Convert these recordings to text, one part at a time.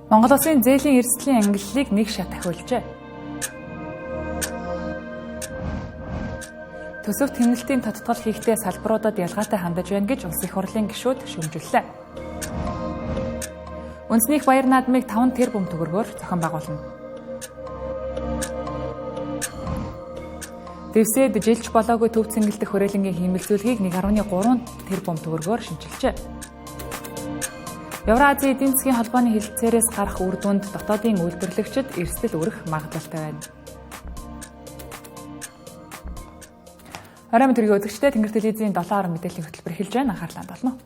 Монгол Улсын зээлийн эрсдлийн ангиллалыг нэг шат ахиулжээ. Төсөвт хэмнэлтийн тодтгол хийхдээ салбаруудад ялгаатай хандаж байна гэж Улс их хурлын гишүүд шүүмжлэлээ. Үндэсний баяр наадмыг 5 тэрбум төгрөгөөр зохион байгуулна. Дэвсэд жилж болоогүй төв цэнгэлдэх хүрээлэнгийн хиймэл зүйлгийг 1.3 тэрбум төгрөгөөр шинчилжээ. Евразийн эдийн засгийн холбооны хэлэлцээрээс гарах үр дүнд дотоодын үйлдвэрлэгчид эрсдэл үүрэх магадлалтай байна. Орой мэдрийн үзэгчдээ Тэнгэр телевизийн 7 орон мэдээллийн хөтөлбөр эхэлж байна. Анхаарлаа хандуулна.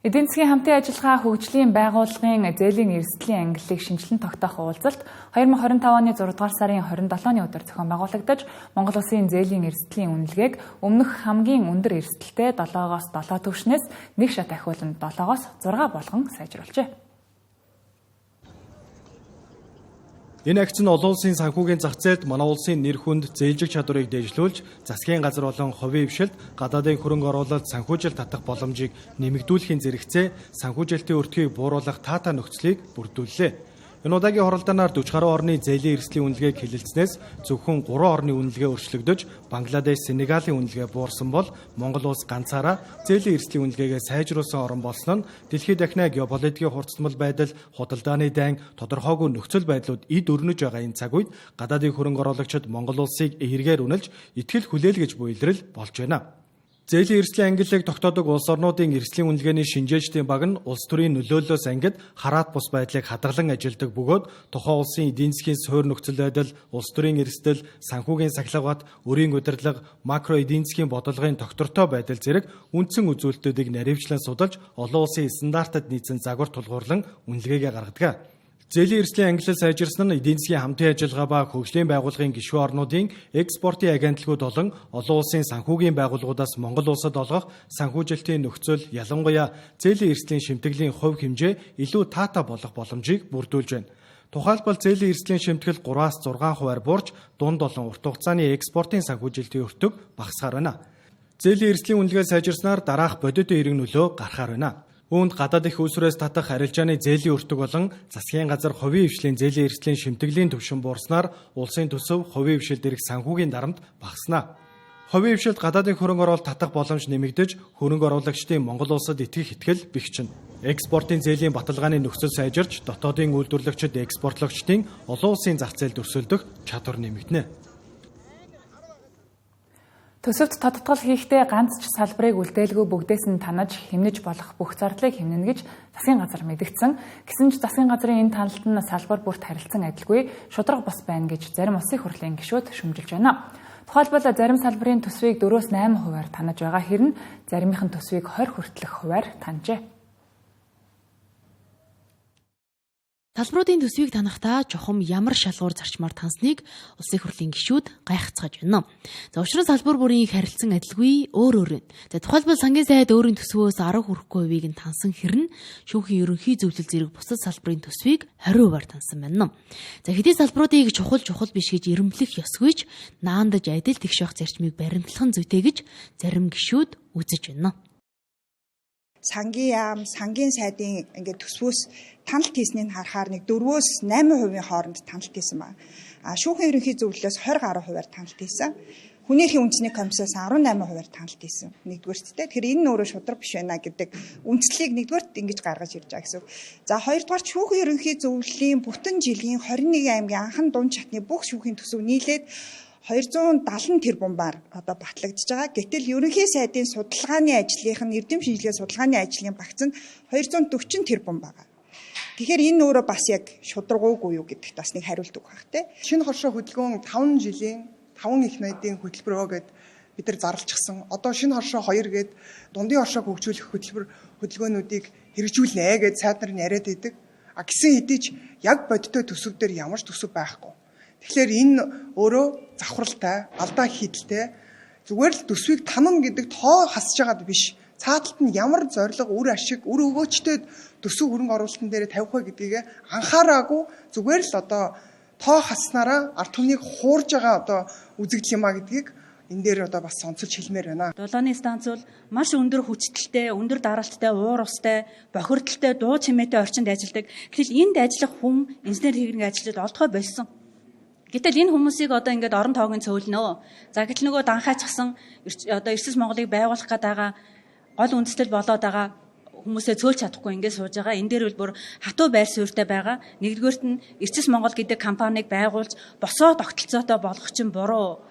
Эдийн засгийн хамтын ажиллагаа хөгжлийн байгууллагын зээлийн эрсдлийн ангиллыг шинжилэн тогтоох уулзалт 2025 оны 6 дугаар сарын 27-ны өдөр зохион байгуулагдаж, Монгол Улсын зээлийн эрсдлийн үнэлгээг өмнөх хамгийн өндөр эрсдэлтэй 7-оос 7 түвшнээс нэг шат ахиулан 7-оос 6 болгон сайжруулжээ. Энэ акц нь олон улсын санхүүгийн зах зээлд манай улсын нэр хүнд зээлжих чадварыг дээшлүүлж, засгийн газар болон хувийн хвшилт гадаадын хөрөнгө оруулалт санхүүжилт татах боломжийг нэмэгдүүлэхийн зэрэгцээ санхүүжилтийн өртгийг бууруулах таатай нөхцөлийг бүрдүүллээ. Энэ удаагийн хуралдаанаар 40 гаруй орны зээлийн эрсдлийн үнэлгээг хэлэлцснээс зөвхөн 3 орны үнэлгээ өөрчлөгдөж, Бангладеш, Сенегалийн үнэлгээ буурсан бол Монгол улс ганцаараа зээлийн эрсдлийн үнэлгээгээ сайжруулсан орн болсон нь дэлхийд дахина геополитикийн хурцтмал байдал, худалдааны дайн, тодорхойгүй нөхцөл байдлууд эд өрнөж байгаа энэ цаг үед гадаадын хөрөнгө оруулагчид Монгол улсыг эргээр үнэлж, итгэл хүлээлгэж буй илрэл болж байна. Зээлийн эрсдлийн ангиллыг тогтоодог улс орнуудын эрсдлийн үнэлгээний шинжээчдийн баг нь улс төрийн нөлөөллөөс ангид хараат бус байдлыг хадгалан ажилладаг бөгөөд тухайн улсын эдийн засгийн суурь нөхцөл байдал, улс төрийн эрсдэл, санхүүгийн сахилгабат, өрийн удирдлага, макро эдийн засгийн бодлогын тогтвортой байдал зэрэг үндсэн үзүүлэлтүүдийг наривчлан судалж олон улсын стандартад нийцсэн загвар тулгуурлан үнэлгээгээ гаргадаг. Зээлийн эрсдлийн ангиллал сайжирсан нь эдийн засгийн хамтын ажиллагаа ба хөгжлийн байгууллагын гишүүн орнуудын экспортын агентлагууд болон олон улсын санхүүгийн байгууллагуудаас Монгол улсад олгох санхүүжилтийн нөхцөл, ялангуяа зээлийн эрсдлийн шимтгэлийн хувь хэмжээ илүү таатай болох боломжийг бүрдүүлж байна. Тухайлбал зээлийн эрсдлийн шимтгэл 3-аас 6 хувиар буурч дунд болон урт хугацааны экспортын санхүүжилтийн өртөг багасгаар байна. Зээлийн эрсдлийн үнэлгээ сайжирснаар дараах бодит эрг нөлөө гарахаар байна. Үүнд гадаад их усрээс татах арилжааны зээлийн өртөг болон засгийн газар хувийн хвшлийн зээлийн эрсдлийн шимтгэлийн түвшин буурснаар улсын төсөв хувийн хвшилд ирэх санхүүгийн дарамт багаснаа. Хувийн хвшилд гадаадын хөрөнгө оруулалт татах боломж нэмэгдэж, хөрөнгө оруулагчдын Монгол улсад итгэх итгэл бэхжинэ. Экспортын зээлийн баталгааны нөхцөл сайжирч, дотоодын үйлдвэрлэгчид экспортлогчдын олон улсын зах зээлд өрсөлдөх чадвар нэмэгдэнэ. Төсөвт тодтгол хийхдээ ганц ч салбарыг үлдээлгүй бүгдээс нь танаж хэмнэж болох бүх зардлыг хэмнэнэ гэж засгийн газар мэдгдсэн. Гэсэн ч засгийн газрын энэ таналт нь салбар бүрт харилцан адилгүй шударга бус байна гэж зарим улсын хурлын гишүүд шүүмжилж байна. Тухайлбал зарим салбарын төсвийг 4-өөс 8 хувиар танаж байгаа хэрн заримынх нь төсвийг 20 хүртэлх хувиар таньжээ. Салбаруудын төсвийг танахдаа чухам ямар шалгуур зарчмаар тансныг улсын хурлын гишүүд гайхацгааж байна. За учир нь салбар бүрийн харилцан адилгүй өөр өөр байна. За тухайлбал сангийн сайд өөрийн төсвөөс 10 хүрэхгүй хувийг нь тансан хэрн шүүхийн ерөнхий зөвлөл зэрэг бусад салбарын төсвийг 20 хувиар тансан байна. За хэдий салбаруудыг чухал чухал биш гэж эрэмблэх ёсгүй ч наандаж адил тэгш явах зарчмыг баримтлах нь зүйтэй гэж зарим гишүүд үзэж байна. Сангийн яам, сангийн сайдын ингээд төсвөөс таналт хийснийг харахаар нэг 4-өөс 8% хооронд таналт хийсэн байна. А шүүхийн ерөнхий зөвлөлөөс 20 гаруй хувиар таналт хийсэн. Хүний эрхийн үндэсний комиссоос 18 хувиар таналт хийсэн. Нэгдүгээрт те. Тэгэхээр энэ нь өөрөө шударга биш байна гэдэг үндслийг нэгдүгээрт ингэж гаргаж ирж байгаа гэсэн. За хоёрдугаар шүүхийн ерөнхий зөвлөлийн бүтэн жилийн 21 аймгийн анхан дунд шатны бүх шүүхийн төсөв нийлээд 270 тэрбумаар одоо батлагдж байгаа. Гэтэл ерөнхий сайдын судалгааны ажлынх нь эрдэм шинжилгээ судалгааны ажлын багц нь 240 тэрбум байгаа. Тэгэхээр энэ өөрөө бас яг шударгаагүй юу гэдэгт бас нэг хариулт өгөх байх те. Шинэ хоршоо хөдөлгөөн 5 жилийн 5 их найдын хөтөлбөрөө гэд бид нар зарлчихсан. Одоо шинэ хоршоо 2 гэд дундын хоршоог хөгжүүлэх хөтөлбөр хөдөлгөөнүүдийг хэрэгжүүлнэ гэд сайд нар нь яриад байдаг. А гисэн хэдий ч яг бодиттой төсөв дээр ямар ч төсөв байхгүй. Тэгэхээр энэ өөрөө завхралтай, алдаа хийдэлтэй зүгээр л төсвийг танана гэдэг тоо хасж байгаад биш. Цааталт нь ямар зорилго, үр ашиг, үр өгөөчтэй төсөв хөрөнгө оруулалтын дээр тавих вэ гэдгийг анхаараагүй зүгээр л одоо тоо хаснараа ард түмнийг хуурж байгаа одоо үзэгдэл юм а гэдгийг энэ дээр одоо бас онцолж хэлмээр байна. Дулааны станц бол маш өндөр хүчтэй, өндөр даралттай, уур устай, бохирдолтой, дуу чимээтэй орчинд ажилладаг. Гэтэл энд ажиллах хүн инженер техник ажилчид олдохоо болсон. Гэтэл энэ хүмүүсийг одоо ингээд орон тоогийн цөөлнө. За гэтэл нөгөө данхайчсан одоо Эрсэс Монголыг байгуулах гээд байгаа гол үндэслэл болоод байгаа хүмүүсээ цөөлж чадахгүй ингээд сууж байгаа. Энэ дээр бол бүр хатуу байр суурьтай байгаа. Нэгдүгээрт нь Эрсэс Монгол гэдэг компанийг байгуулж босоо тогтолцоотой болгох чинь буруу.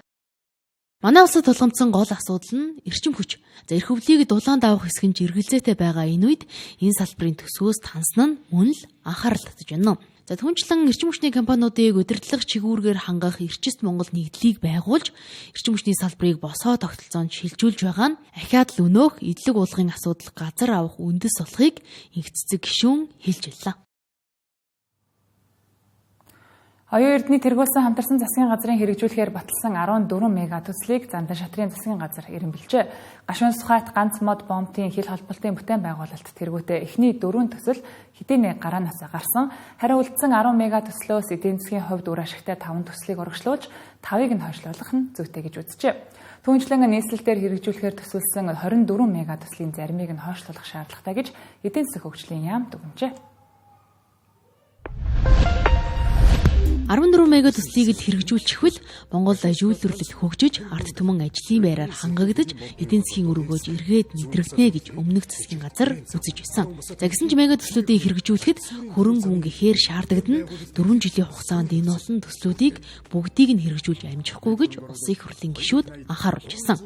Манай улсад тулгамдсан гол асуудал нь эрчим хүч. За эрх өвлийг дулаан давах хэсэг нь жиргэлзээтэй байгаа энэ үед энэ салбарын төсвөөс тансан нь мөн л анхаарал татаж байна. За түнчлэн эрчим хүчний компаниудыг удирдлага чигүүргээр хангах Эрчист Монгол нэгдлийг байгуулж эрчим хүчний салбарыг босоо тогтолцоонд шилжүүлж байгаа нь ахиад л өнөөх эдлэг уулгын асуудал газар авах үндэс болохыг инх цэцэг гишүүн хэлж байлаа. Оюун Эрдэнэ тэргүүлсэн хамтарсан засгийн газрын хэрэгжүүлэхээр баталсан 14 мега төслийг Зандан шатрын засгийн газар эрэмбэлжээ. Гашуун сухайт ганц мод бомбын хил холболтын бүтээн байгуулалт тэргүүтээ эхний 4 төсөл хэдийнэ гараанаас гарсан. Харин үлдсэн 10 мега төслөөс эдийн засгийн хувьд үр ашигтай 5 төслийг урагшлуулж 5-ыг нь хойшлуулах нь зүйтэй гэж үзжээ. Түүнчлэн нийслэл дээр хэрэгжүүлэхээр төсөөлсөн 24 мега төслийн заримыг нь хойшлуулах шаардлагатай гэж эдийн засаг хөгжлийн яам дүгнжээ. 14 мега төслийг л хэрэгжүүлчихвэл Монгол аж үйлдвэрлэл хөгжиж, ард түмэн ажлын байраар хангагдаж, эдийн засгийн үр өгөөж эргээд мэдрэгдэнэ гэж өмнөх засгийн газар үзэж байсан. За гэсэн ч мега төслүүдийг хэрэгжүүлэхэд хөрөнгө мөнгө ихээр шаардлагадна. 4 жилийн хугацаанд энэ олон төслүүдийг бүгдийг нь хэрэгжүүлж амжихгүй гэж улсын их хурлын гишүүд анхааруулж байсан.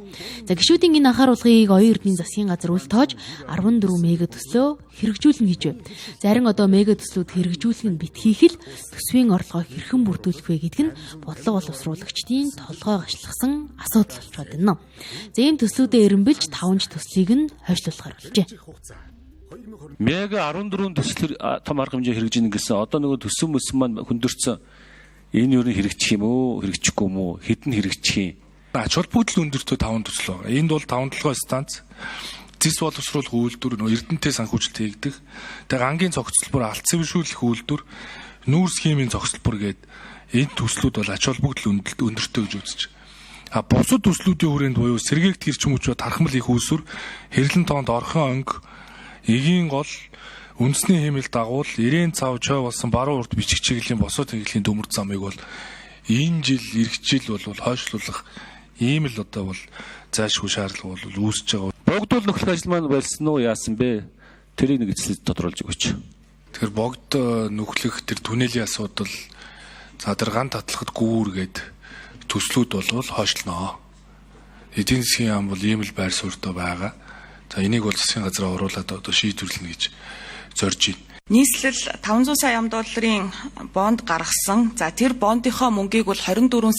За гишүүдийн энэ анхааруулгыг оюун эрдэнийн засгийн газар үл тоож 14 мега төслөө хэрэгжүүлнэ гэж байна. Зарим одоо мега төслүүд хэрэгжүүлэх нь битгийх л төсвийн орлогоо хэрхэн бүрдүүлэх вэ гэдг нь бодлого боловсруулагчдын толгой гашлахсан асуудал болчиход байна. За ийм төслүүдээ эрэмбэлж 5 төслийг нь хойшлуулахар болжээ. Мега 14 төслөр том арга хэмжээ хэрэгжинэ гэсэн. Одоо нөгөө төсөн мөсөн маань хөндөрцөн. Энэ юу хэрэгжих юм уу, хэрэгжихгүй юм уу? Хэдэн хэрэгжих юм? Ач холбогдол өндөртөө 5 төсөл байгаа. Энд бол 5 толгой станц, зэс боловсруулах үйлдвэр, нөгөө Эрдэнэтэй санхүүжилт хийгдэх. Тэгээ ангийн цогцлбор, алт цэвэршүүлэх үйлдвэр, нүүрс химийн зогсолбор гээд энэ төслүүд бол ач холбогдол өндөртэй гэж үзэж. А бусад төслүүдийн хүрээнд буюу сэргээгт эрчим хүч ба тархмал их үүсвэр, хэрлэн тоонд орхон өнгө, эгийн гол, үндэсний хиймэл дагуул, ирээн цав чой болсон баруун урд бичиг чиглэлийн босоо тэнгэлийн төмөр замыг бол энэ жил ирэх жил бол хойшлуулах ийм л одоо бол зайлшгүй шаардлага бол үүсэж байгаа. Богдуул нөхлөх ажил маань болсон уу яасан бэ? Тэрийг нэг эцэслэж тодруулж өгөөч. Тэгэхээр богд нүхлэх тэр түнэлийн асуудал, за тэр ган татлахад гүүр гээд төслүүд бол хойшлноо. Эдийн засгийн яам бол ийм л байр суурьтай байгаа. За энийг бол засгийн газраа оруулаад одоо шийдвэрлэнэ гэж зорж байна. Нийслэл 500 сая ам долларын бонд гаргасан. За тэр бондынхоо мөнгийг бол 24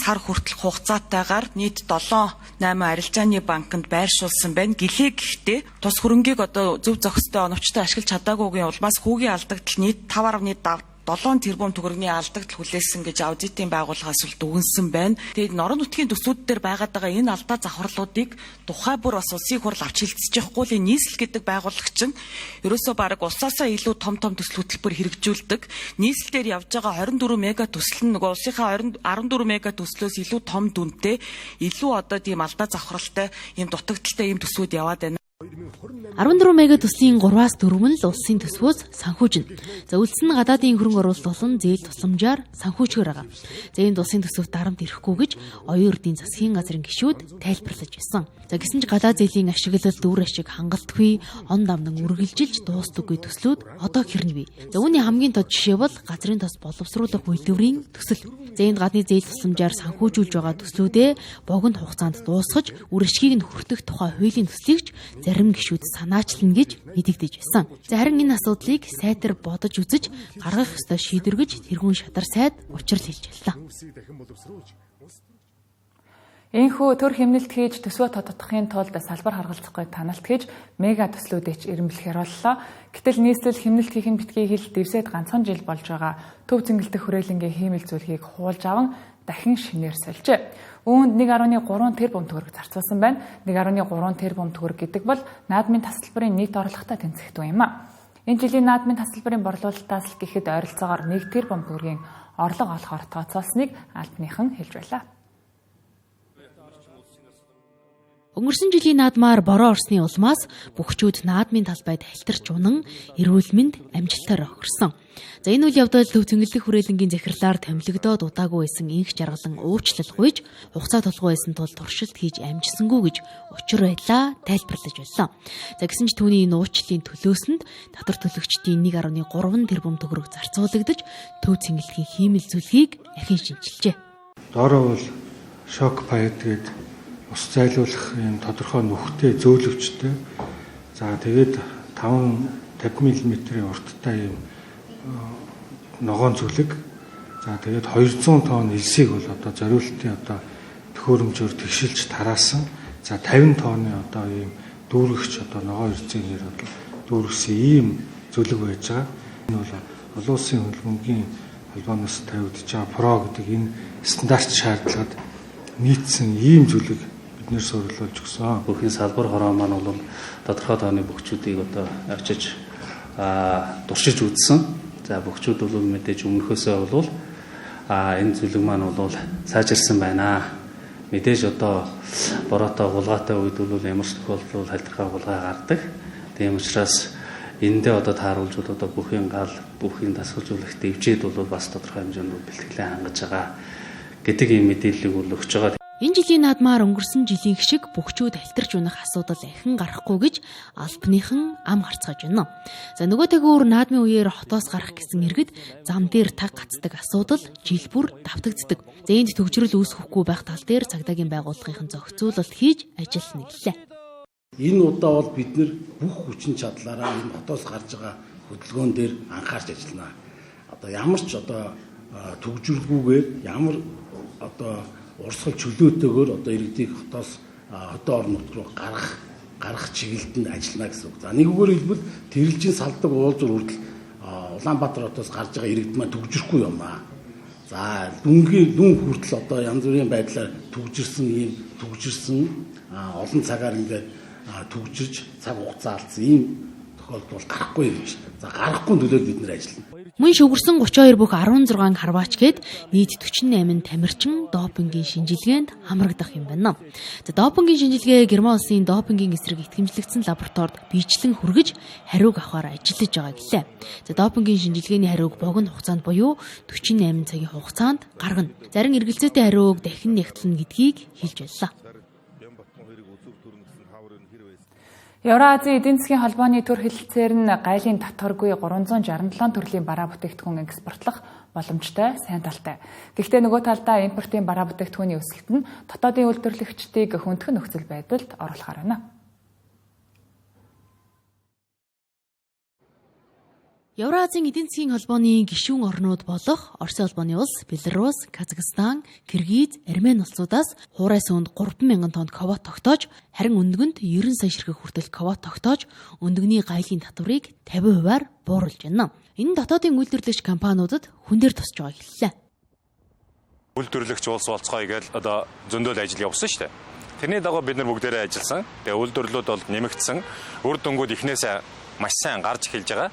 сар хүртэл хугацаатайгаар нийт 7 8 арилжааны банкнд байршуулсан байна. Гэлээ гэхдээ тус хөрөнгийг одоо зөв зохистой оновчтой ашиглаж чадаагүйгийн улмаас хүүгийн алдагдал нийт 5.7 тэрбум төгрөгийн алдагдал хүлээсэн гэж аудитын байгууллагаас л дүгнсэн байна. Тэгээд орон нутгийн төсвүүд дээр байгаад байгаа энэ алдаа завхарлуудыг тухай бүр бас улсын хурл авч хилцэж явахгүй л нийслэл гэдэг байгууллага чинь ерөөсөө бараг улсаасаа илүү том том төсөл хөтөлбөр хэрэгжүүлдэг. Нийслэл дээр явж байгаа 24 мега төсөл нь нөгөө улсынхаа 14 мега төслөөс илүү том дүнтэй, илүү одоо тийм алдаа завхралтай, ийм дутагдaltaй ийм төсвүүд яваад байна. 14 мега төслийн 3-аас 4 нь л улсын төсвөөс санхүүжинэ. За үлдсэн нь гадаадын хөрөнгө оруулалт болон зээл тусламжаар санхүүжгээр байгаа. За ийм улсын төсөвт дарамт ирэхгүй гэж оюун эрдэнийн засгийн газрын гишүүд тайлбарлаж байсан. За гэсэн ч гадаад зээлийн ашиглалт үр ашиг хангалтгүй, он дамнан үргэлжилж дуустдаггүй төслүүд одоо хэрнэ бий. За үүний хамгийн тод жишээ бол газрын тос боловсруулах үйлдвэрийн төсөл. За энд гадны зээл тусламжаар санхүүжүүлж байгаа төслүүдээ богино хугацаанд дуусгаж үр ашгийг нь хүртэх тухай хуулийн төслийг ч зарим гишүүд санаачлана гэж мэдэгдэж байсан. За харин энэ асуудлыг сайтар бодож үзэж гаргах ёстой шийдвэр гэж тэргүүн шадар сайд учрал хэлж байлаа. Энэхүү төр хэмнэлт хийж төсвөө тодотгохын тулд салбар харгалзахгүй таналт хийж мега төслүүдээ ч эрэмблэхээр боллоо. Гэтэл нийслэл хэмнэлт хийх нь битгий хэл дэвсээд ганцхан жил болж байгаа төв цэнгэлдэх хүрээлэнгийн хиймэл зүйлгийг хуулж аван дахин шинээр сольжээ. Үүнд 1.3 тэрбум төгрөг зарцуулсан байна. 1.3 тэрбум төгрөг гэдэг бол наадмын тасалбарын нийт орлоготой тэнцэхтэй юм а. Энэ жилийн наадмын тасалбарын борлуулалтаас л гэхэд ойролцоогоор 1 тэрбум төгрөгийн орлого олохоор тооцоолсныг албаныхан хэлж байлаа. Өнгөрсөн жилийн наадмаар бороо орсны улмаас бөхчүүд наадмын талбайд халтарч унан эрүүл мэнд амжилтаар охирсон. За энэ үйл явдал Төв цэнгэлдэх хүрээлэнгийн захирлаар томилогдоод удаагүй байсан инх жаргалан уучлал гуйж хугацаа тулгуу байсан тул туршилт хийж амжсангүй гэж учир байдлаа тайлбарлаж байлаа. За гэсэн ч түүний энэ уучлалын төлөөсөнд татвар төлөгчдийн 1.3 тэрбум төгрөг зарцуулагдаж Төв цэнгэлдэхийн хиймэл зүлгийг ахин шинчилжээ. Доороо бол шок паяд гэдэг ус зайлуулах юм тодорхой нүхтэй зөөлөвчтэй. За тэгээд 5 50 мм-ийн урттай юм ногоон зүлэг. За тэгээд 200 тонн элсийг бол одоо зориултын одоо төхөөрөмжөөр тэгшилж тараасан. За 50 тонны одоо ийм дүүргэгч одоо ногоон эрзэнээр одоо дүүргэсэн ийм зүлэг байж байгаа. Энэ бол олон улсын хөлбөмбөгийн холбооноос тавигдж байгаа про гэдэг энэ стандарт шаардлагад нийцсэн ийм зүлэг бид нэр суурилуулж өгсөн. Бүхний салбар хороо маань бол тодорхой тооны бөхчүүдийг одоо очиж туршиж үзсэн. За бөхчүүд бол мэдээж өмнөхөөсөө бол энэ зүлэг маань бол сайжирсан байна. Мэдээж одоо бороотой гулгаатай үед бол ямар ч тохиолдолд халдвархай гулгай гардаг. Тийм учраас эндээ одоо тааруулж бол одоо бүхийн гал, бүхийн дасгалжуулагч дэвжээд бол бас тодорхой хэмжээнд бэлтгэлээ хангаж байгаа гэдэг ийм мэдээллийг бол өгч байгаа. Энэ жилийн наадмаар өнгөрсөн жилийн шиг бөхчүүд халтарч унах асуудал ахин гарахгүй гэж албаныхан ам гарцгааж байна. За нөгөө тэгүүр наадмын үеэр хотоос гарах гэсэн иргэд зам дээр таг гацдаг асуудал жил бүр давтагддаг. За энд төгжрөл үүсгэхгүй байх тал дээр цагдаагийн байгууллагын зохицуулалт хийж ажиллана гэлээ. Энэ удаа бол бид нэр бүх хүчин чадлаараа энэ хотоос гарч байгаа хөдөлгөөн дээр анхаарч ажиллана. Одоо ямар ч одоо төгжрөлгүйгээр ямар одоо урсгал чөлөөтэйгээр одоо иргэдийг хотоос хотын орон нутг руу гаргах чиглэлд нь ажиллана гэсэн үг. За нэг үгээр хэлбэл Тэрэлжин салдаг уулзуур хүртэл Улаанбаатар хотоос гарч байгаа иргэд маань төгжихгүй юм аа. За дүнгийн дүн хүртэл одоо янз бүрийн байдлаар төгжирсэн ийм төгжирсэн олон цагаар ингээд төгжирж цаг хугацаа алдсан ийм тохиолдол бол гарахгүй гэж. За гарахгүй төлөө бид нэр ажиллана. Мөн шүгэрсэн 32 бүх 16 харваач гээд нийт 48 тамирчин допингийн шинжилгээнд хамрагдах юм байна. За допингийн шинжилгээ Герман улсын допингийн эсрэг итгэмжлэгдсэн лабораторид биечлэн хүргэж хариуг авахар ажиллаж байгаа гэлээ. За допингийн шинжилгээний хариуг богино хугацаанд буюу 48 цагийн хугацаанд гаргана. Зарим эргэлзээтэй хариуг дахин нягтлана гэдгийг хэлж байлаа. Евразийн эдийн засгийн холбооны төр хэлэлцээр нь гайлын татваргүй 367 төрлийн бараа бүтээгдэхүүн экспортлох боломжтой сайн талтай. Гэхдээ нөгөө талдаа импортын бараа бүтээгдэхүүний өсөлт нь дотоодын үйлдвэрлэгчдийг хүндхэн нөхцөл байдалд оруулахаар байна. Евразийн эдийн засгийн холбооны гишүүн орнууд болох Оросын холбооны улс, Беларусь, Казахстан, Киргиз, Армени улсуудаас хуурай сүүнд 3000 тонн квот тогтоож, харин өндгөнд 90 сая ширхэг хүртэл квот тогтоож, өндөгний гайлын татварыг 50%-аар бууруулж байна. Энэ нь дотоодын үйлдвэрлэгч компаниудад хүн дээр тусч байгааг хэллээ. Үйлдвэрлэгч улс болцгоё гэж одоо зөндөөл ажил явсан шүү дээ. Тэрний дагуу бид нар бүгдээрээ ажилласан. Тэгээ үйлдвэрлэлүүд бол нэмэгдсэн. Үр дүнгууд эхнээсээ маш сайн гарч эхэлж байгаа.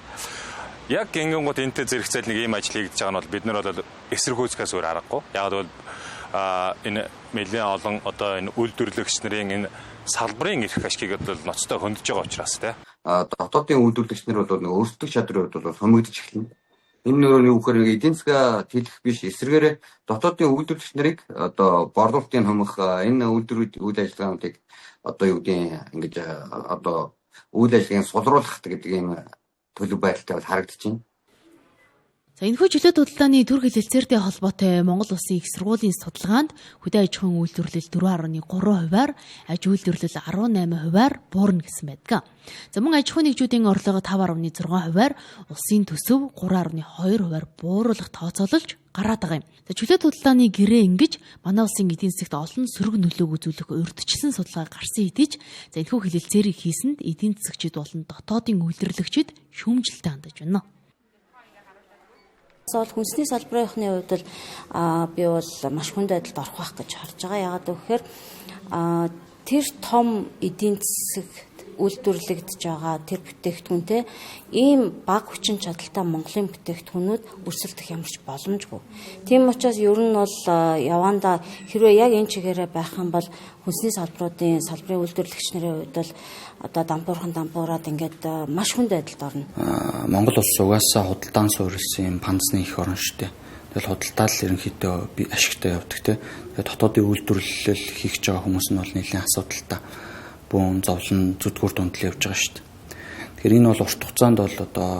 Яг ингэнгүүт энтэй зэрэгцээл нэг ийм ажил хийгдэж байгаа нь бол бид нар бол эсэргүүцгээс өөр аргагүй. Яг бол энэ нэлээд олон одоо энэ үйлдвэрлэгч нарын энэ салбарын эрх ашгийг бол ноцтой хөндөж байгаа учраас тий. Дотоодын үйлдвэрлэгч нар бол нэг өөрсдөх чадрын хувьд бол хумигдж эхэлнэ. Энэ нөгөө нэг үхээр эдийн засгаа тэлэх биш, эсрэгээр дотоодын үйлдвэрлэгч нарыг одоо борлуулалтын хумих энэ үйлдвэрүүд үйл ажиллагаануудыг одоо юу гэдгийг ингэж одоо үйл ажиллагааг сулруулах гэдэг ийм төлөв байдалтай бол харагдаж байна. За энэхүү чөлөөт худалдааны төр хэлэлцээртэй холбоотой Монгол улсын их сургуулийн судалгаанд хөдөө аж ахуйн үйлдвэрлэл 4.3%-аар, аж үйлдвэрлэл 18%-аар буурна гэсэн байдаг. За мөн аж ахуйн нэгжүүдийн орлого 5.6%-аар, улсын төсөв 3.2%-аар бууруулах тооцоололж гараад байгаа юм. За чөлөөт худалдааны гэрээ ингэж манай улсын эдийн засагт олон сөрөг нөлөөг үзүүлэх урьдчилсан судалгаа гарсан хэдий ч за энэхүү хэлэлцээрийг хийсэнд эдийн засагчид болон дотоодын үйлдвэрлэгчид шүүмжлэлтэй хандаж байна. Бол хүнсний салбарын хувьд бол би бол маш хүнд байдалд орох байх гэж харж байгаа. Яагаад гэвэл тэр том эдийн засаг үйлдвэрлэгдэж байгаа тэр бүтээгдэхүүнтэй ийм бага хүчин чадалтай Монголын бүтээгдэхүүнүүд өрсөлдөх ямар ч боломжгүй. Тийм учраас ер нь бол явандаа хэрвээ яг энэ чигээрээ байх юм бол хүнсний салбаруудын салбарын үйлдвэрлэгч нарын хувьд бол одоо дампуурхан дампуураад ингээд маш хүнд байдалд орно. Монгол улс угаасаа худалдаан суурилсан юм панзны их орн шүү дээ. Тэгэл худалдаа л ерөнхийдөө би ашигтай явдаг те. Тэгээд дотоодын үйлдвэрлэл хийх гэж байгаа хүмүүс нь бол нэлээд асуудалтай. Бүүн зовлон зүдгүүр дундл явж байгаа шүү дээ. Тэгэхээр энэ бол урт хугацаанд бол одоо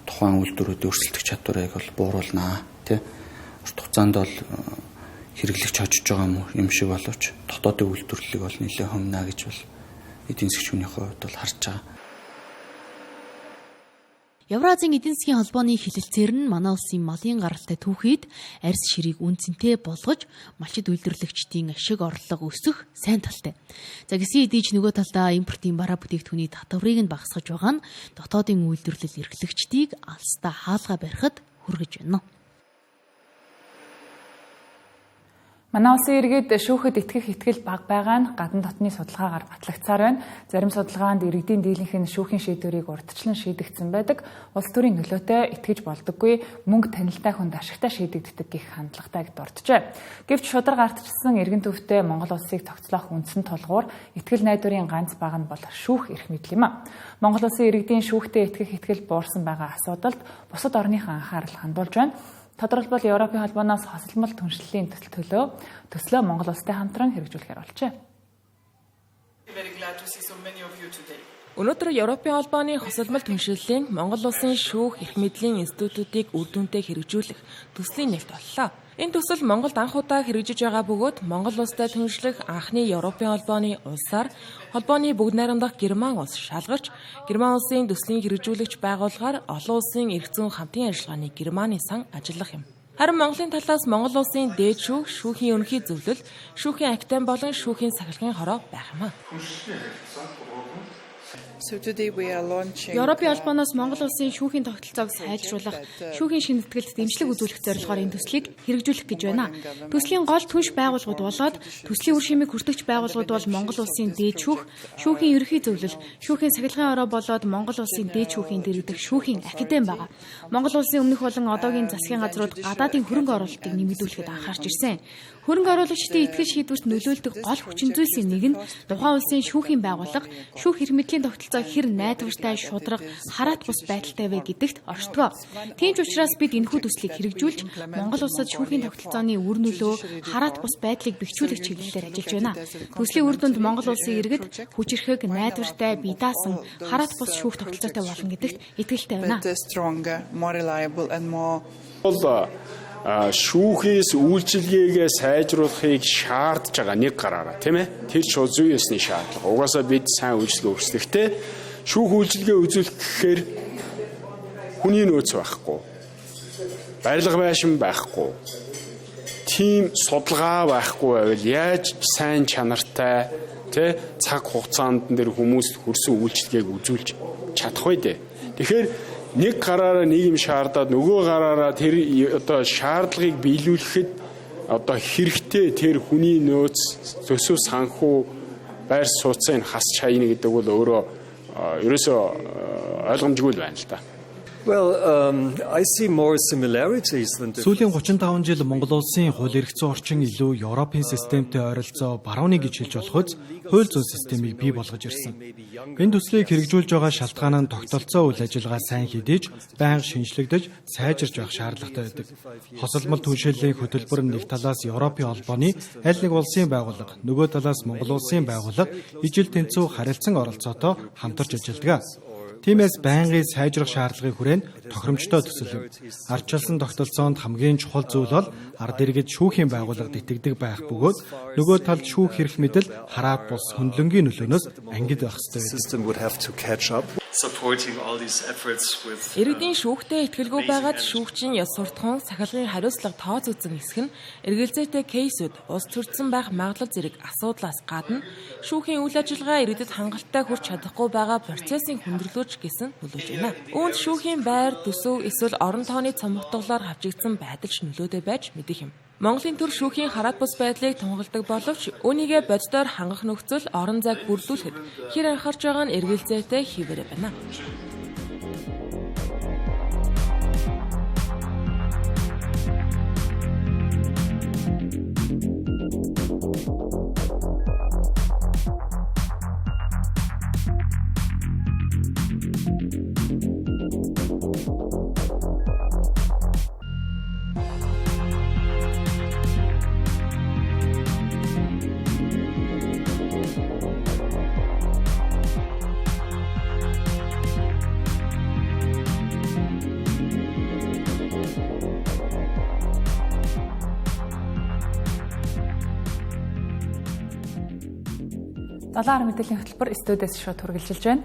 тухайн үйлдвэрүүдийн өрсөлдөх чадварыг бол бууруулнаа тий. Урт хугацаанд бол хэрэглэгч хожиж байгаа юм шиг боловч дотоодын үйлдвэрлэлийг бол нэлээд хомнаа гэж бол эдийн засгийн хүнийхээ хувьд бол харж байгаа. Евразийн эдийн засгийн холбооны хэлэлцээр нь манай улсын малын гаралтай түүхийд арьс ширийг үн цэнтэй болгож малчид үйлдвэрлэгчдийн ашиг орлого өсөх сайн талтай. За гисэн хэдий ч нөгөө талдаа импортын бараа бүтээгдэхүүний татварыг нь багасгаж байгаа нь дотоодын үйлдвэрлэл эрхлэгчдийг алстаа хаалга барихад хүргэж байна. Манай улсын иргэд шүүхэд итгэх итгэл бага байгаа нь гадна дотны судалгаагаар батлагдсаар байна. Зарим судалгаанд иргэдийн дийлэнх нь шүүхийн шийдвэрийг урдчлан шийдэгдсэн байдаг. Улс төрийн нөлөөтэй итгэж болдоггүй, мөнгө танилтай хүнд ашигтай шийдэгддэг гэх хандлагатай дурджээ. Гэвч шударга ардчилсан иргэн төвтэй Монгол улсыг цогцлоох үндсэн тулгуур итгэл найдварын ганц баг нь бол шүүх эрх мэдэл юм а. Монгол улсын иргэдийн шүүхтэй итгэх итгэл буурсан байгаа асуудалд бусад орныхон анхаарал хандуулж байна. Тодорхойлбол Европын холбооноос хосолмол түншлэлийн төслөө Монгол улстай хамтран хэрэгжүүлэхээр болжээ. Өнөөдөр Европын холбооны хосолмол түншлэлийн Монгол улсын шүүх эрх мэдлийн институтуудыг үр дүнтэй хэрэгжүүлэх төслийн нээлт боллоо. Энэ төсөл Монголд анх удаа хэрэгжиж байгаа бөгөөд Монгол улстай түншлэх анхны Европын холбооны улсаар холбооны бүгд найрамдах Герман улс шалгарч, Герман улсын төслийн хэрэгжүүлэгч байгууллагаар олон улсын эрх зүйн хамтын ажиллагааны Германы сан ажиллах юм. Харин Монголын талаас Монгол улсын дээд шүүх, шүүхийн ерөнхий зөвлөл, шүүхийн академи болон шүүхийн сахилгын хороо байх юм а. Европын холбооноос Монгол улсын шүүхийн тогтолцоог сайжруулах, шүүхийн шинэтгэлд дэмжлэг үзүүлэх зорилгоор энэ төслийг хэрэгжүүлэх гэж байна. Төслийн гол түнш байгууллагууд болоод төслийн үр шимийг хүртэгч байгууллагууд бол Монгол улсын дээд шүүх, шүүхийн ерөнхий зөвлөл, шүүхийн сахилгын ороо болоод Монгол улсын дээд шүүхийн дэргэдэх шүүхийн академи байгаа. Монгол улсын өмнөх болон одоогийн засгийн газрууд гадаадын хөрөнгө оруулалтыг нэмэгдүүлэхэд анхаарч ирсэн. Хөрөнгө оруулагчдын итгэл шийдвэрт нөлөөлдөг гол хүчин зүйлсийн нэг нь тухайн улсын шүүхийн байгууллага, шүүх эрх мэдлийн тогтолцоо хэр найдвартай, шударга, хараат бус байдалтай вэ гэдэгт оршдгоо. Тийм ч учраас бид энэхүү төслийг хэрэгжүүлж Монгол улсад шүүхийн тогтолцооны үр нөлөө, хараат бус байдлыг бэхжүүлэх чиглэлээр ажиллаж байна. Төслийн үр дүнд Монгол улсын иргэд хүчирхэг, найдвартай, бие даасан, хараат бус шүүх тогтолцоотой болно гэдэгт итгэлтэй байна. Шүүхээс үйлчилгээгээ сайжруулахыг шаардж байгаа нэг гараараа, тийм ээ. Тэр шууд зүйн ёсны шаардлага. Угаасаа бид сайн үйлчилгээ өрсөлдөхтэй шүүх үйлчилгээ үзүүлэх гэхээр хүний нөөц байхгүй, барилга байшин байхгүй, тийм судалгаа байхгүй байвал яаж сайн чанартай, тий, цаг хугацаанд дээр хүмүүст хөрсөн үйлчилгээг үзүүлж чадах вэ дээ. Тэгэхээр нэг гараараа нэг юм шаардаад нөгөө гараараа тэр одоо шаардлагыг биелүүлэхэд одоо хэрэгтэй тэр хүний нөөц, төсөв санхүү, байр сууцын хас чаяна гэдэг бол өөрөө ерөөсөө ойлгомжгүй л байна л да. Well, I see more similarities than Сүүлийн 35 жил Монгол улсын хууль эрх зүйн орчин илүү Европын системтэй ойролцоо барууны гэж хэлж болох үз хууль зүйн системийг бий болгож ирсэн. Энэ төслийг хэрэгжүүлж байгаа шалтгаан нь тогтолцоо үйл ажиллагаа сайн хэдий ч байнга шинэчлэгдэж сайжирч байх шаардлагатай байдаг. Хосолмол түншлэлийн хөтөлбөр нь нэг талаас Европын холбооны аль нэг улсын байгууллага, нөгөө талаас Монгол улсын байгууллага ижил тэнцүү харилцан оролцоотой хамтарч ажилладаг. Тиймээс байнгын сайжрах шаардлагын хүрээнд тохиромжтой төсөл юм. Ардчилсан тогтолцоонд хамгийн чухал зүйл бол ард иргэд шүүхийн байгууллагад итгэдэг байх бөгөөд нөгөө талд шүүх эрх мэдэл хараат бус хөндлөнгийн нөлөөнөөс ангид байх ёстой байдаг. Иргэдийн шүүхтэй итгэлгүй байгаад шүүгчийн ёс суртахуун, сахилгын хариуцлага тооцогдсон хэсэг нь эргэлзээтэй кейсүүд улс төрдсөн байх магадлал зэрэг асуудлаас гадна шүүхийн үйл ажиллагаа иргэдэд хангалттай хүрч чадахгүй байгаа процессын хүндрэлүүч гэсэн нөлөөж байна. Үүнд шүүхийн байр, төсөв эсвэл орон тооны цомогтголоор хавчигдсан байдал ч нөлөөтэй байж мэдэх юм. Монголын төр шүүхийн хараат бус байдлыг тунхагладаг боловч үүнийгээ боддоор хангах нөхцөл орон зайг бүрдүүлэхэд хэр анхаарч байгаа нь эргэлзээтэй хэвээрээ байна. Долоон мэдээллийн хөтөлбөр студиэс шууд үргэлжилж байна.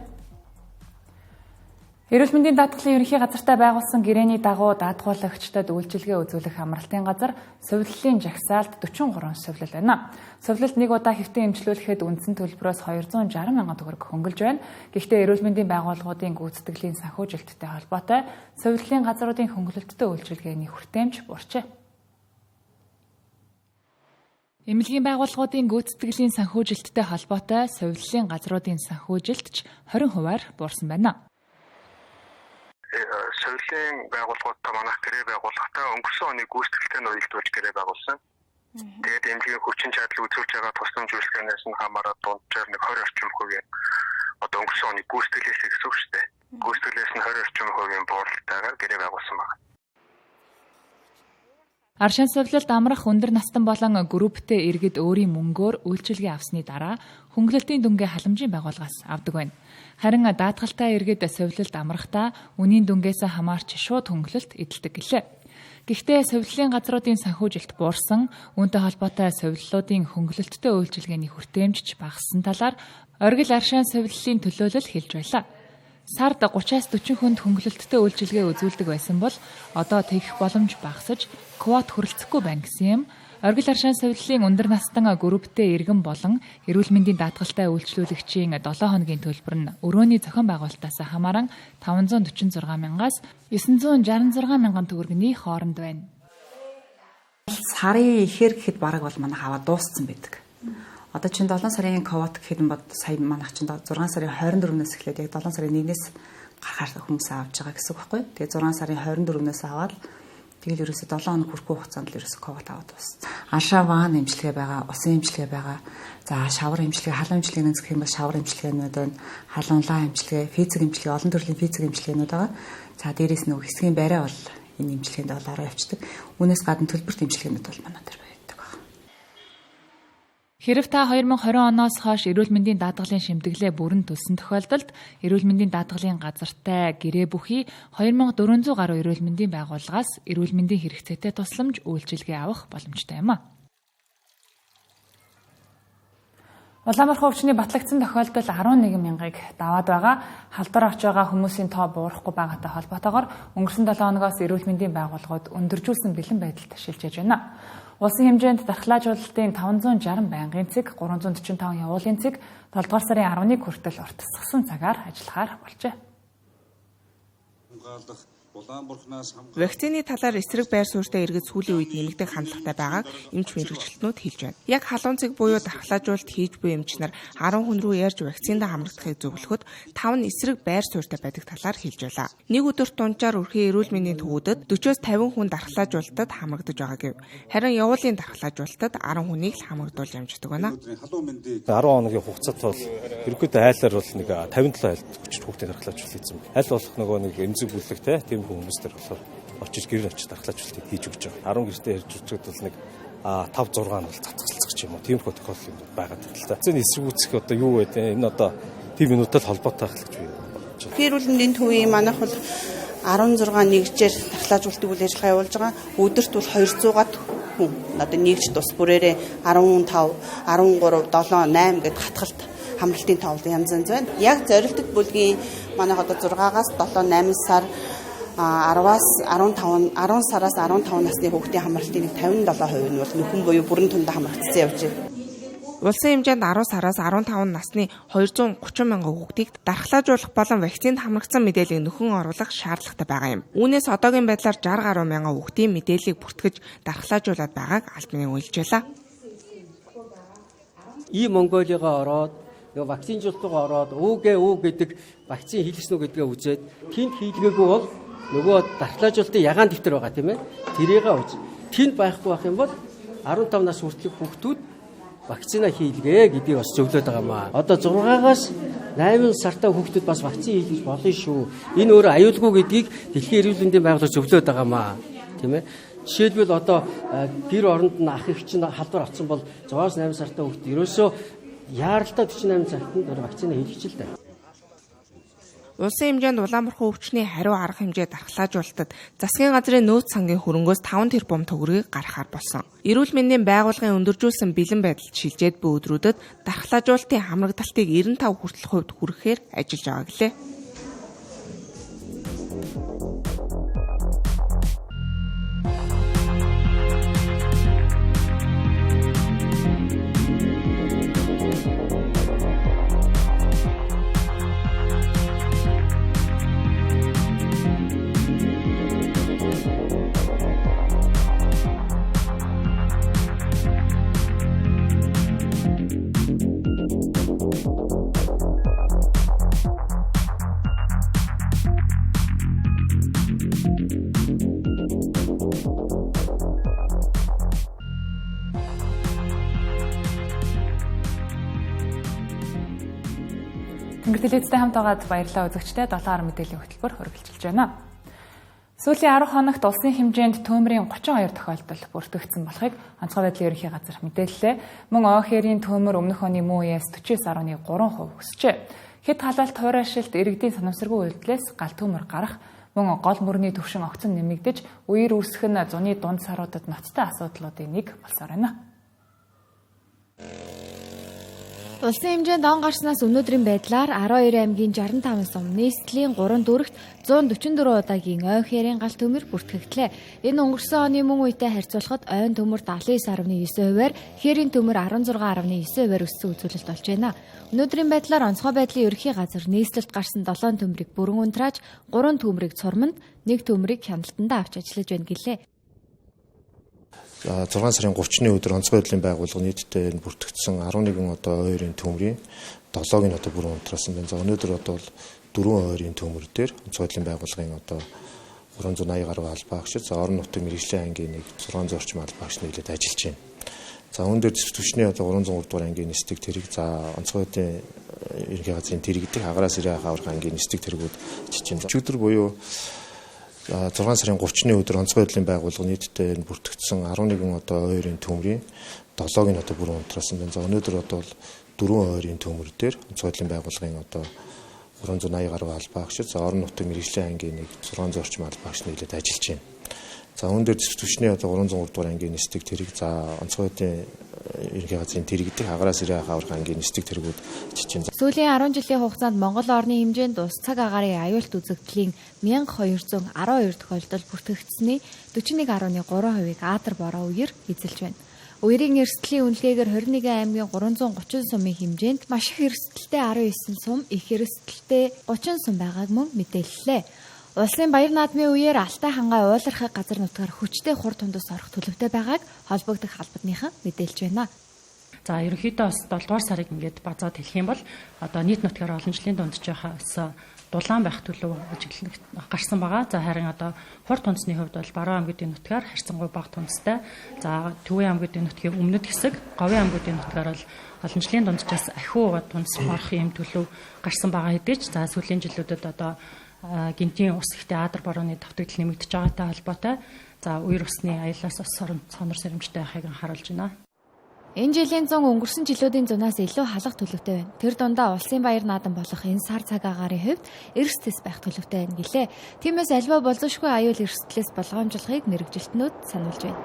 Эрүүл мэндийн даатгалын ерөнхий газартай байгуулсан гэрээний дагуу даатгуулагчдад үйлчилгээ үзүүлэх амралтын газар сувиллын жагсаалд 43 сувилал байна. Сувилалд нэг удаа хэвтэн эмчлүүлэхэд үндсэн төлбөрөөс 260 мянган төгрөг хөнгөлж байна. Гэхдээ эрүүл мэндийн байгууллагуудын гүйцэтгэлийн санхүүжилттэй холбоотой сувиллын газруудын хөнгөлөлттэй үйлчилгээний хүртээмж буурчээ. Эмнэлгийн байгууллагуудын гүйцэтгэлийн санхүүжилттэй холбоотой сувиллын газруудын санхүүжилт ч 20%-аар буурсан байна. Сувиллын байгууллагуудтай манайх гэрээ байгууллагатай өнгөрсөн оны гүйцэтгэлтэй нь уялдуулж гэрээ байгуулсан. Тэгээд эмнэлгийн хүчин чадал үзүүлж байгаа тусламж үйлчлэгээнээс нь хамаарат дунджаар нэг 20 орчим хувийн одоо өнгөрсөн оны гүйцэтгэлээс гэсэн үг шүү дээ. Гүйцэтгэлээс нь 20 орчим хувийн бууралтайгаар гэрээ байгуулсан байна. Аршин сувилалд амрах өндөр настан болон групптэй иргэд өөрийн мөнгөөр үйлчилгээ авсны дараа хөнгөлөлтийн дүнгээ халамжийн байгууллагаас авдаг байна. Харин даатгалтай иргэд сувилалд амрахдаа үнийн дүнгээс хамаарч шууд хөнгөлөлт эдэлдэг гэлээ. Гэхдээ сувиллын газруудын санхүүжилт буурсан, үүнтэй холбоотой сувиллуудын хөнгөлөлттэй үйлчилгээний хүртээмж багассан талаар оргил аршин сувиллын төлөөлөл хэлж байлаа. Сард 30-аас 40 хүнд хөнгөлөлттэй үйлчилгээ үзүүлдэг байсан бол одоо тэгэх боломж багасж квот хүрэлцэхгүй байна гэсэн юм. Оргил аршин сувиллын өндөр настан групптэй иргэн болон эрүүл мэндийн даатгалтай үйлчлүүлэгчийн 7 хоногийн төлбөр нь өрөөний зохион байгуулалтаас хамааран 546 мянгаас 966 мянган төгрөгийн хооронд байна. Сарын ихээр гэхэд бараг бол манайх аваад дууссан байдаг. Одоо чинь 7 сарын квот гэхэд нь бод сая манайх чинь 6 сарын 24-нөөс эхлээд яг 7 сарын 1-ээс гарахаар хүмүүс авч байгаа гэсэн үг байхгүй. Тэгээ 6 сарын 24-нөөс аваад тэгэл ерөөсө 7 хоног хүрэхгүй хугацаанд л ерөөсө квот аваад дууссан. Аншаа ван эмчилгээ байгаа, усын эмчилгээ байгаа. За шавар эмчилгээ, халуун эмчилгээний гэх юм бол шавар эмчилгээнүүд байна. Халуун лаа эмчилгээ, физик эмчилгээ, олон төрлийн физик эмчилгээнүүд байгаа. За дээрээс нөгөө хэсгийн барай бол энэ эмчилгээнд бол ороо явцдаг. Үүнээс гадна төлбөрт эмчилгээнүүд бол манай дээр байдаг. Хэрв та 2020 оноос хойш эрүүл мэндийн даатгалын шимтгэлээ бүрэн төлсөн тохиолдолд эрүүл мэндийн даатгалын газартай гэрээ бүхий 2400 гаруй эрүүл мэндийн байгууллагаас эрүүл мэндийн хэрэгцээтэй тусламж үйлчилгээ авах боломжтой юм а. Улаанбархан өвчний батлагдсан тохиолдол 11 мянгаыг даваад байгаа. Халдвар авч байгаа хүмүүсийн тоо буурахгүй байгаатай холбоотойгоор өнгөрсөн 7 хоногоос эрүүл мэндийн байгууллагууд өндөржүүлсэн бэлэн байдалд шилжиж байна. Улсын хэмжээнд дархлаажуулалтын 560 байнгын цэг, 345 явуулын цэг 7 дугаар сарын 11 хүртэл уртасгасан цагаар ажиллахаар болжээ. Вакцины талаар эсрэг байр суурьтай иргэд сүүлийн үед нэмэгдэх хандлагатай байгааг эмч мэргэжилтнүүд хэлж байна. Яг халуун цэг буюу дархлаажуулалт хийж буй эмч нар 10 хүн рүү ярьж вакцинд хамрагдахыг зөвлөхөд 5 нь эсрэг байр суурьтай байдаг талаар хэлж байлаа. Нэг өдөрт дунджаар өрхийн эрүүл мэндийн төвүүдэд 40-оос 50 хүн дархлаажуулалтад хамрагдаж байгаа гэв. Харин явуулын дархлаажуулалтад 10 хүнийг л хамрагдуулж амждаг байна. 10 хоногийн хугацаат бол ерөнхийдөө айлаар бол нэг 57 айлд хүүхдийн дархлаажуулалт хийсэн. Аль болох нөгөө нэг эмзэг бүлэг те тийм хүмүүс төр болохоор очиж гэрээр очиж дархлаажуулалтыг хийж өгч байгаа. 10 гэртээ ярьж үзэхэд бол нэг 5 6 нь бол цацгалцах юм уу. Тиймэрхүү тохиолдол юм байгаад байна л та. Зэн эсэргүүцэх одоо юу вэ? Энэ одоо тийм минутад холбоотой байх л гэж би бодож байна. Эрүүл мэндийн төвийн манайх бол 16 нэгжээр дархлаажуулалтыг үйл ажиллагаа явуулж байгаа. Өдөрт бол 200-аад хүн. Одоо нэгж тус бүрээрээ 15, 13, 7, 8 гэд хатгалт Хамралтын тоо бол янз янз байна. Яг зорилтод бүлгийн манайх одоо 6-аас 7 8 сар 10-аас 15 10 сараас 15 насны хүүхдийн хамралтын нэг 57% нь бол нөхөн буюу бүрэн тундаа хамрагдсан явж байна. Улсын хэмжээнд 10 сараас 15 насны 230 мянган хүүхдийг дархлаажуулах болон вакцинд хамрагдсан мэдээллийг нөхөн оруулах шаардлагатай байгаа юм. Үүнээс одоогийн байдлаар 60 гаруй мянган хүүхдийн мэдээллийг бүртгэж дархлаажуулаад байгааг албаны уйлж байлаа. И Монголиогоо ороод нөгөө вакцинжуулалтаа ороод ҮГҮ гэдэг вакцин хийлгэсэн үү гэдгээ үзээд тэнд хийлгээгүй бол нөгөө дархлаажуулалтын ягаан дэвтэр байгаа тийм ээ. Тэрийг үз. Тэнд байхгүй байх юм бол 15 нас хүртэлх хүүхдүүд вакцина хийлгээ гэдгийг бас зөвлөд байгаа маа. Одоо 6-аас 8 сартай хүүхдүүд бас вакцин хийлгэж болно шүү. Энэ өөрөө аюулгүй гэдгийг Дэлхийн эрүүл мэндийн байгууллага зөвлөд байгаа маа. Тийм ээ. Жишээлбэл одоо гэр оронд нь ах эгч нь халдвар авсан бол 6-аас 8 сартай хүүхд ерөөсөө яаралтай 48 цагт нь вакцина хийлгэж л дээ. Улсын хэмжээнд улаанбархан өвчний хариу арга хэмжээ дархлаажуулалтад засгийн газрын нөөц сангийн хөрөнгөөс 5 тэрбум төгрөгийг гаргахаар болсон. Эрүүл мэндийн байгууллагын өндөржүүлсэн бэлэн байдалд шилжээд буй өдрүүдэд дархлаажуулалтын хамрагдалтыг 95 хүртэлх хувьд хүрэхээр ажиллаж байгаа гэлээ. Тэнгэр телевизтэй хамт байгаад баярлалаа үзэгчдээ 7 мэдээллийн хөтөлбөр үргэлжилж байна. Сүүлийн 10 хоногт улсын хэмжээнд төмрийн 32 тохиолдол бүртгэгдсэн болохыг онцгой байдлын ерөнхий газар мэдээллээ. Мөн Оохерийн төмөр өмнөх оны мөн үеэс 49.3% өсжээ. Хэд халаалт хураашилт иргэдийн санамсаргүй үйлдэлээс гал төмөр гарах мөн гол мөрний төвшин огцон нэмэгдэж үер үүсэх нь зуны дунд саруудад ноцтой асуудлуудын нэг болсоор байна. Улсын хэмжээнд он гарснаас өнөөдрийн байдлаар 12 аймгийн 65 сум, нийслэлийн 3 дүүрэгт 144 удаагийн ой хээрийн гал төмөр бүртгэгдлээ. Энэ өнгөрсөн оны мөн үетэй харьцуулахад ойн төмөр 79.9%-аар, хээрийн төмөр 16.9%-аар өссөн үзүүлэлт болж байна. Өнөөдрийн байдлаар онцгой байдлын ерөнхий газар нийслэлд гарсан 7 төмрийг бүрэн унтрааж, 3 төмрийг цурманд, 1 төмрийг хяналтандаа авч ажиллаж байна гэлээ. 6 сарын 30-ны өдөр онцгой байдлын байгууллага нийтдээ энэ бүртгэгдсэн 11 одоо ойрын төмрийн 7-ыг нь одоо бүрэн унтраасан байна. За өнөөдөр одоо бол 4 ойрын төмөр дээр онцгой байдлын байгууллагын одоо 380 гаруй албаа агчид, за орон нутгийн мэргэжлийн ангийн нэг 600 орчим албаа агч нийлээд ажиллаж байна. За үүн дээр зэвсэг түвшний одоо 303 дугаар ангийн нисдэг тэрэг, за онцгой байдлын ерөнхий газрын тэрэг дэх агараас ирээ аврах ангийн нисдэг тэргүүд ажиллаж байна. Өчигдөр буюу 6 сарын 30-ны өдөр онцгой байдлын байгууллага нийтдээ энэ бүртгэгдсэн 11 одоо ойрын төмрийн 7-ыг нь одоо бүрэн унтраасан байна. За өнөөдөр одоо бол 4 ойрын төмөр дээр онцгой байдлын байгууллагын одоо 380 гаруй албаа агчид, за орон нутгийн мэргэжлийн ангийн нэг 600 орчим албаа агч нийлээд ажиллаж байна. За үүн дээр зэвсэг түвшний одоо 303 дугаар ангийн нисдэг тэрэг, за онцгой байдлын ерөнхий газрын тэрэг дэх агараас ирээ аврах ангийн нисдэг тэргүүд ажиллаж байна. Сүүлийн 10 жилийн хугацаанд Монгол орны хэмжээнд ус цаг агаарын аюулт үзэгдлийн 1212 тохиолдол бүртгэгдсэний 41.3%-ийг Адар бороо үеэр эзэлж байна. Үерийн эрсдлийн үнэлгээгээр 21 аймгийн 330 сумын хэмжээнд маш их эрсдэлтэй 19 сум, их эрсдэлтэй 30 сум байгааг мөн мэдээллээ. Улсын баяр наадмын үеэр Алтай хангай уулархаг газар нутгаар хүчтэй хур тундас орох төлөвтэй байгааг холбогдох албадныхан мэдээлж байна. За ерөнхийдөө бас 7 дугаар сарыг ингээд базаад хэлэх юм бол одоо нийт нутгаар олон жилийн дунджаас дулаан байх төлөв ажиглах гарсан байгаа. За харин одоо хур тундсны хувьд бол Баруун аймгийн нутгаар харьцангуй бага тундастай. За Төвийн аймгийн нутгийн өмнөд хэсэг, Говийн аймгийн нутгаар бол олон жилийн дунджаас ахиу тундас орох юм төлөв гарсан байгаа хэдий ч за сүүлийн жилүүдэд одоо гинтийн ус ихтэй Адар борооны давтагдал нэмэгдэж байгаатай холбоотой за үер усны аяллаас бас сонор сэрэмжтэй байхыг анхааруулж байна. Энэ жилийн зун өнгөрсөн жилүүдийн зунаас илүү халах төлөвтэй байна. Тэр дундаа улсын баяр наадам болох энэ сар цаг агаарын хувьд эрс тэс байх төлөвтэй байна гэлээ. Тиймээс альва болзошгүй аюул эрсдлээс болгоомжлохыг мэргэжилтнүүд сануулж байна.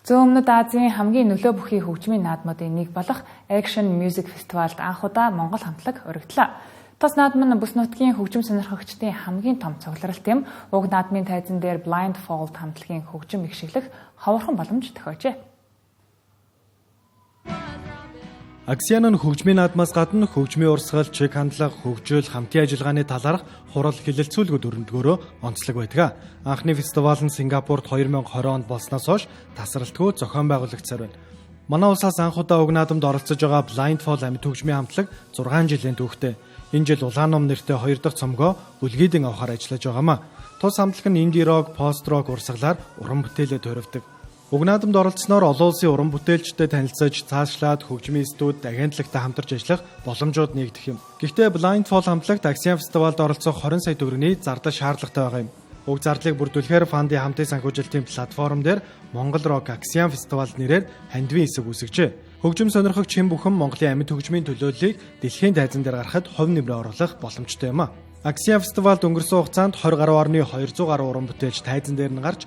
Зүүн Өмнөд Азийн хамгийн нөлөө бүхий хөгжмийн наадмуудын нэг болох Action Music Festival-д анх удаа Монгол хамтлаг урагдлаа. Тус наадам нь бүс нутгийн хөгжим сонирхогчдын хамгийн том цугларалт юм. Уг наадмын тайзан дээр Blindfold хамтлагийн хөгжим ихшиглэх ховорхон боломж тохиожээ. Аксиан нь хөгжмийн наадмаас гадна хөгжмийн урсгал, чиг хандлага, хөгжил, хамтын ажиллагааны талаарх хурал хэлэлцүүлгүүд өрнөдгөөрөө онцлог байдаг. Анхны фестивал нь Сингапурт 2020 онд болсноос хойш тасралтгүй зохион байгуулагдсаар байна. Манай улсаас анх удаа уг наадамд оролцож байгаа Blindfold амьд хөгжмийн хамтлаг 6 жилийн түүхтэй. Энэ жил Улаан ном нэртэй хоёр дахь цомгоо Үлгийдэн авахар ажиллаж байгаамаа. Тус хамтлаг нь инди рок, пост рок урсгалаар уран бүтээлээ төрөвдөг. Уг наадамд оролцсноор олон улсын уран бүтээлчдэд танилцаж, цаашлаад хөгжмийн студ, агентлагтай хамтарч ажиллах боломжууд нэгдэх юм. Гэхдээ Blindfold хамтлагт Аксиан фестивалд оролцох 20 сая төгрөгийн зардал шаардлагатай байгаа юм. Уг зардлыг бүрдүүлэхээр фандын хамтын санхүүжилтийн платформ дээр Монгол Рок Аксиан фестивал нэрээр хандивын хэсэг үүсгэжээ. Хөгжим сонирхогч хэн бүхэн Монголын амьд хөгжмийн төлөөллийг дэлхийн тайзан дээр гаргахад хувь нэмрээ оруулах боломжтой юм а. Аксиан фестивалд өнгөрсөн хугацаанд 20 гаруй орны 200 гаруй уран бүтээлч тайзан дээр нь гарч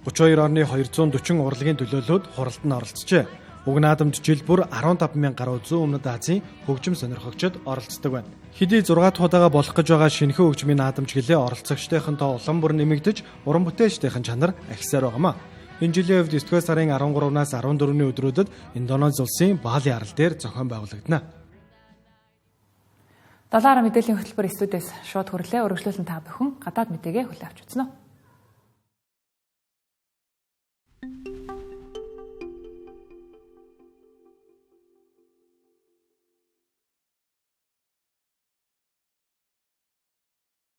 32.240 урлагийн төлөөллүүд хуралд нь оролцжээ. Уг наадамд жил бүр 15,000 гаруй зүүн өмнөд Азийн хөгжим сонирхогчид оролцдог байна. Хэдий 6 дахь удаага болох гэж байгаа шинэхэн хөгжмийн наадамч гэлээ оролцогчдын тоо улам бүр нэмэгдэж, уран бүтээлчдийн чанар ахисаар байгаамаа. Энэ жилийн хувьд 9 дугаар сарын 13-наас 14-ний өдрүүдэд Индонез улсын Бали арал дээр зохион байгуулагдана. Долоороо мэдээллийн хөтөлбөр студиэс шууд хүрлээ. Өргөжлүүлэн та бүхэн гадаад мэдээгээ хүлээн авч үзнэ.